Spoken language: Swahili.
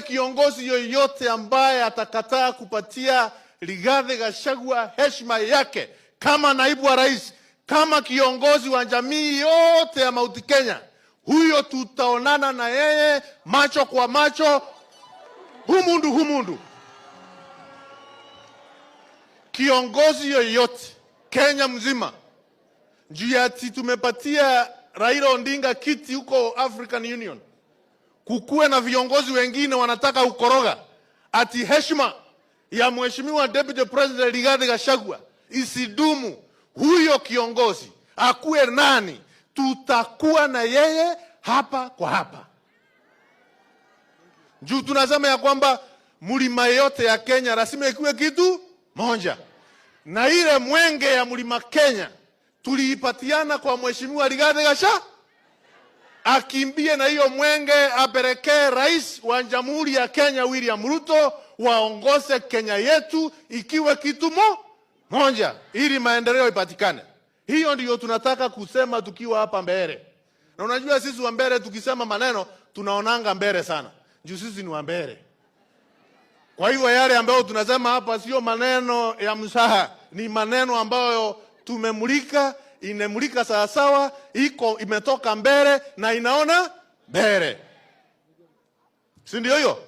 Yule kiongozi yoyote ambaye atakataa kupatia Rigathi Gachagua heshima yake kama naibu wa rais, kama kiongozi wa jamii yote ya Mount Kenya, huyo tutaonana na yeye macho kwa macho, humundu humundu. Kiongozi yoyote Kenya mzima juu ya ati tumepatia Raila Odinga kiti huko African Union, kukuwe na viongozi wengine wanataka ukoroga ati heshima ya Mheshimiwa Deputy President Rigathi Gachagua isidumu. Huyo kiongozi akuwe nani, tutakuwa na yeye hapa kwa hapa. Juu tunasema ya kwamba mlima yote ya Kenya lazima ikiwe kitu moja, na ile mwenge ya mlima Kenya tuliipatiana kwa Mheshimiwa Rigathi Gachagua akimbie na hiyo mwenge apelekee rais wa Jamhuri ya Kenya William Ruto, waongoze Kenya yetu ikiwe kitu moja, ili maendeleo ipatikane. Hiyo ndiyo tunataka kusema tukiwa hapa mbele. Na unajua sisi wa mbele tukisema maneno tunaonanga mbele sana, juu sisi ni wa mbele. Kwa hivyo yale ambayo tunasema hapa sio maneno ya msaha, ni maneno ambayo tumemulika, inemulika sawasawa, iko imetoka mbele na inaona mbele, si ndio hiyo?